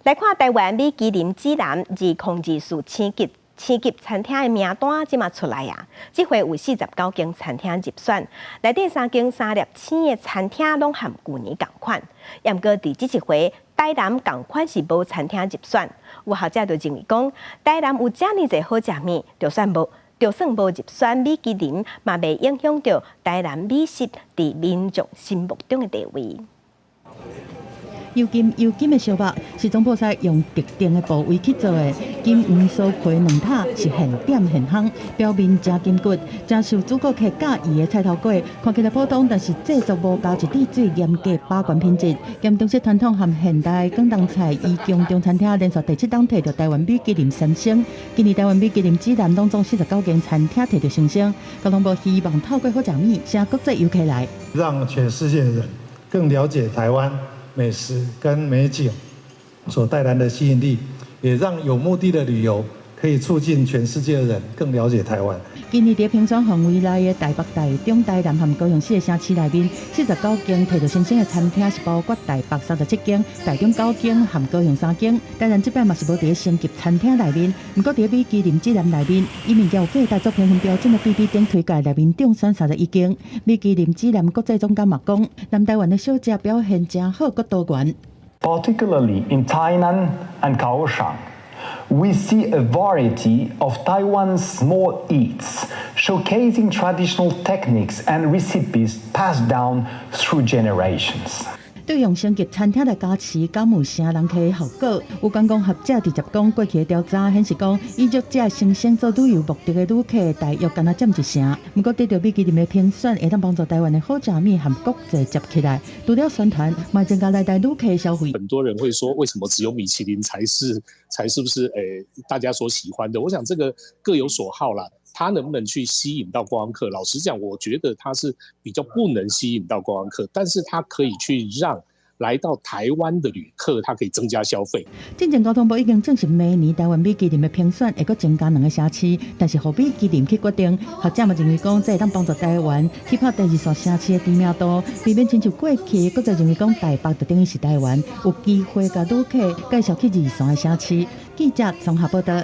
來看臺灣米其林指南2024星級餐廳的名單這馬出來啊！這回有49間餐廳入選，內底三間三粒星的餐廳攏和舊年仝款。毋過佇這一回，台南仝款是無餐廳入選。有學者就認為講，台南有遮爾濟好食物，就算無入選米其林，嘛袂影響著台南美食佇民眾心目中的地位。油金油金的燒肉是總鋪師用特定的部位去做的，金黃酥皮軟塔是現點現烘，表面誠金骨，誠受主顧客佮意的菜頭粿，看起來普通，但是製作無加一滴水，嚴格把關品質。兼中式傳統和現代廣東菜，怡強中餐廳連續第七冬提著臺灣米其林三星。今年臺灣米其林指南攏總49間餐廳提著星星，交通部希望透過好食物，吸國際遊客來，讓全世界的人更了解臺灣美食跟美景所帶來的吸引力，也讓有目的的旅遊可以促進全世界的人更了解臺灣。今年佇評選範圍內的台北、台中、台南和高雄四個城市內面，49間提著星星的餐廳是包括台北37間、台中9間和高雄3間。台南這擺嘛是無佇星級餐廳內面，毋過佇米其林指南內面，以物件有價值做評分標準的必比登推介內面中選31間。米其林指南國際總監嘛講，南台灣的小食表現誠好，閣多元。 Particularly in Tainan and Kaohsiung, we see a variety of Taiwan's small eats, showcasing traditional techniques and recipes passed down through generations. 對用星級餐廳來加持，敢有啥人客的效果？有觀光學者直接講，過去的調查顯示講，以足這星星做旅遊目的的旅客，大約干焦佔一成。毋過得著米其林的評選，會當幫助臺灣的好食物和國際接起來。除了宣傳，嘛增加來台旅客消費。很多人會說，為什麼只有米其林才是不是大家所喜歡的？我想這個各有所好啦。它能不能去吸引到觀光客？老實講，我覺得它是比較不能吸引到觀光客，但是它可以去讓來到台灣的旅客，它可以增加消費。進前交通部已經證實，明年臺灣米其林的評選會閣增加兩個城市，但是予米其林去決定。學者嘛認為講，這會當幫助臺灣去拍第二線城市的知名度，避免親像過去閣再認為講台北就等於是臺灣，有機會共旅客介紹去二線的城市。記者綜合報道。